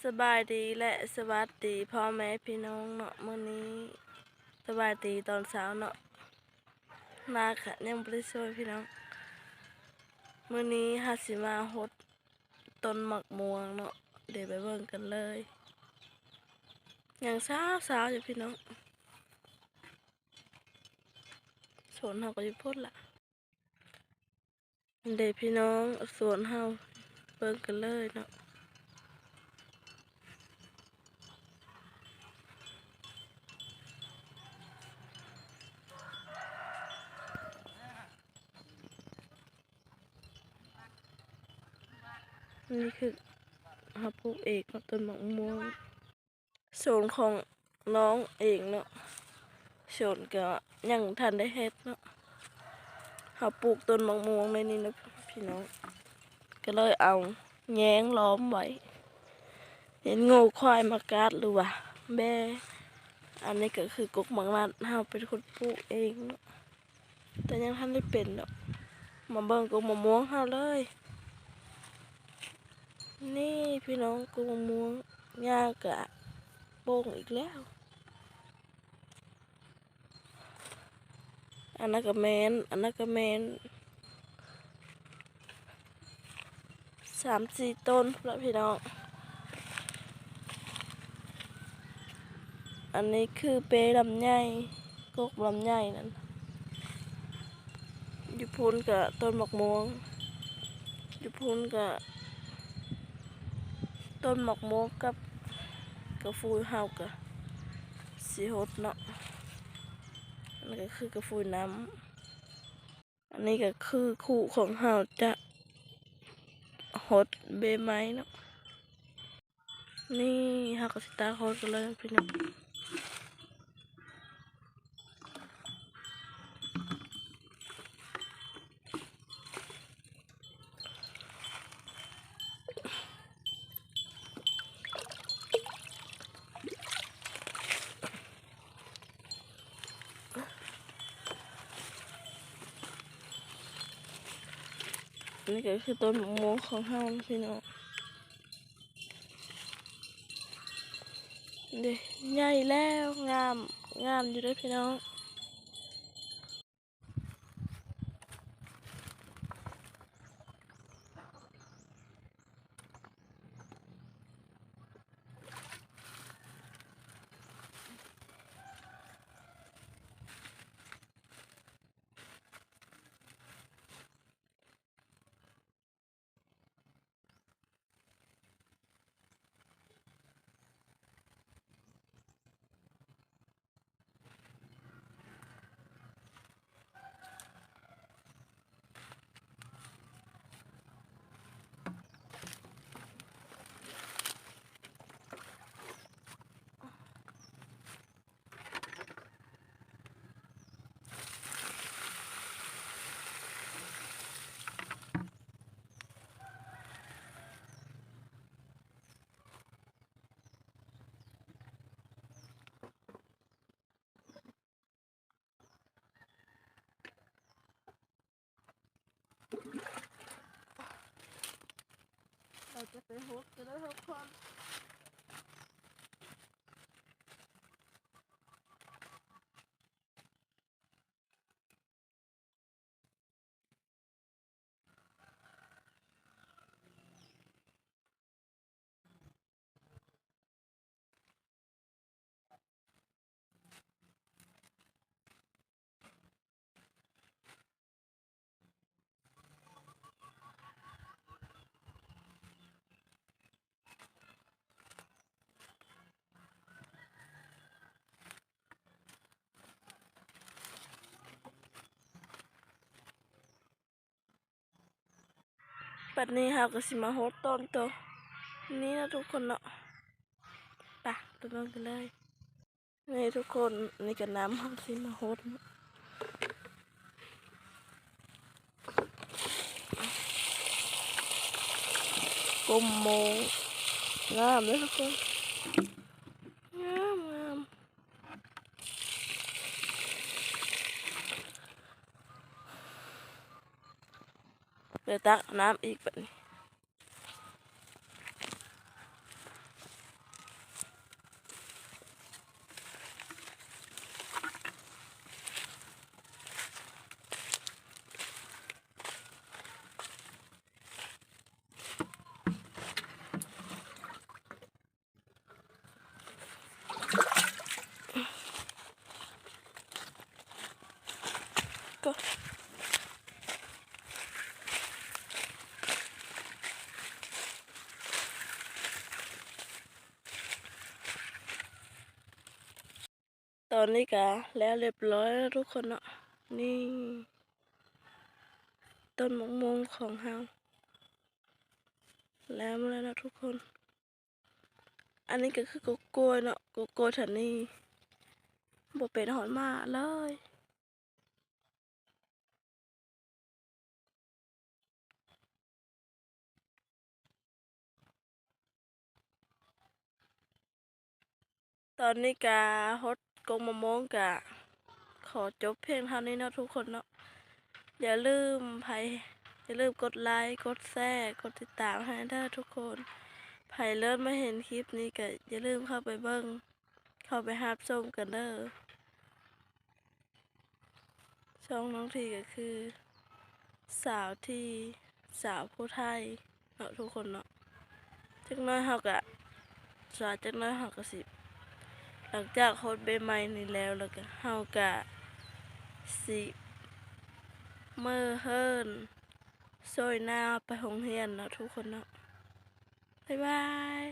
ສະບາຍດີ ແລະ ສະຫວັດດີພໍ່ແມ່ພີ່ນ້ອງເນາະ ມື້ນີ້ ສະບາຍດີຕອນເຊົ້າເນາະ ນາກະຍັງບໍ່ໄດ້ຊ່ວຍພີ່ນ້ອງ. ມື້ນີ້ເຮົາຊິມາຫົດຕົ້ນໝາກມ່ວງເນາະ ດຽວໄປເບິ່ງກັນເລີຍ. ຍັງເຊົ້າໆຢູ່ພີ່ນ້ອງ ສວນເຮົາກໍຢູ່ພຸ້ນລະ. ເດ້ພີ່ນ້ອງ ສວນເຮົາ ເບິ່ງກັນເລີຍເນາະ. ນີ້ຄືເຮົາປູກເອງເນາະ ຕົ້ນໝາກມ່ວງ. ສວນຂອງນ້ອງເອງເນາະ ສວນກໍຍັງທັນໄດ້ເຮັດເນາະ. ເຮົາປູກຕົ້ນໝາກມ່ວງໃນນີ້ເນາະພີ່ນ້ອງ ກໍເລີຍເອົາແຍງລ້ອມໄວ້ ຢ້ານງົວຄວາຍມາກັດ ຫຼືວ່າແບ້. ອັນນີ້ກໍຄືກົກໝາກນັດ ເຮົາເປັນຄົນປູກເອງເນາະ. ແຕ່ຍັງທັນໄດ້ເປັນດອກ. ມາເບິ່ງກົກໝາກມ່ວງເຮົາເລີຍ. ນີ້ພີ່ນ້ອງ ກົກໝາກມ່ວງ ຫຍ້າກະໂປ່ງອີກແລ້ວ. ອັນນັ້ນກະແມ່ນ ອັນນັ້ນກະແມ່ນ. ສາມສີ່ຕົ້ນພຸ້ນລະພີ່ນ້ອງ. ອັນນີ້ຄືເປ້ລຳໄຍ ກົກລຳໄຍນັ້ນ. ຢູ່ພຸ້ນກະຕົ້ນໝາກມ່ວງ ຢູ່ພຸ້ນກະຕົ້ນໝາກມ່ວງກັບກະຟູເຮົາກະຊິຫົດເນາະ. ອັນນັ້ນກະຄືກະຟູນ້ຳ. ອັນນີ້ກໍຄືຄູ່ຂອງເຮົາຈະຫົດເບ້ໄມ້ເນາະ. ນີ້ເຮົາກໍຊິຕາກຫົດກັນເລີຍພີ່ນ້ອງ. ນີ້ກໍຄືຕົ້ນໝາກມ່ວງຂອງເຮົາພີ່ນ້ອງ. ເດ້ ໃຫຍ່ແລ້ວ ງາມ ງາມຢູ່ເດ້ພີ່ນ້ອງ. ເຮົາຈະໄປຫົດກັນເດີທຸກຄົນ. ບັດນີ້ເຮົາກໍຊິມາຫົດຕົ້ນໂຕນີ້ນະທຸກຄົນເນາະ. ໄປ ໄປເບິ່ງກັນເລີຍ. ນີ້ທຸກຄົນ ນີ້ກໍນ້ຳເຮົາຊິມາຫົດເນາະ. ກົມໂມງ ງາມເດ້ທຸກຄົນ ງາມ ງາມ. ເດີຕັກນ້ຳອີກບັດນີ້. ຕອນນີ້ກະແລ້ວຮຽບຮ້ອຍແລ້ວທຸກຄົນເນາະ. ນີ້ ຕົ້ນໝາກໂມງຂອງເຮົາ ແລ້ວໝົດແລ້ວເນາະທຸກຄົນ. ອັນນີ້ກະຄືໂກໂກ້ເນາະ, ໂກໂກ້ແຖວນີ້ບໍ່ເປັນຮອດໝາກເລີຍ. ຕອນນີ້ກະຮອດກົກມະມ່ວງ ກະຂໍຈົບພຽງເທົ່ານີ້ເນາະທຸກຄົນເນາະ. ຢ່າລືມ ໃຜ ຢ່າລືມກົດໄລ ກົດແຊ ກົດຕິດຕາມໃຫ້ເດີທຸກຄົນ. ໃຜເລີດມາເຫັນຄລິບນີ້ກະຢ່າລືມເຂົ້າໄປເບິ່ງ ເຂົ້າໄປຮັບຊົມກັນເດີ. ຊ່ອງນ້ອງທີກະຄືສາວທີ ສາວຜູ້ໄທເນາະທຸກຄົນເນາະ. ຈັກໜ້ອຍເຮົາກະ ສາ ຈັກໜ້ອຍເຮົາກະຊິ ຫຼັງຈາກໂຮດເບໃໝ່ນີ້ແລ້ວ ແລ້ວກະເຮົາກະຊິເມືອເຮືອນ ໂຊຍໜ້າໄປໂຮງຮຽນເນາະທຸກຄົນເນາະ. ບາຍບາຍ.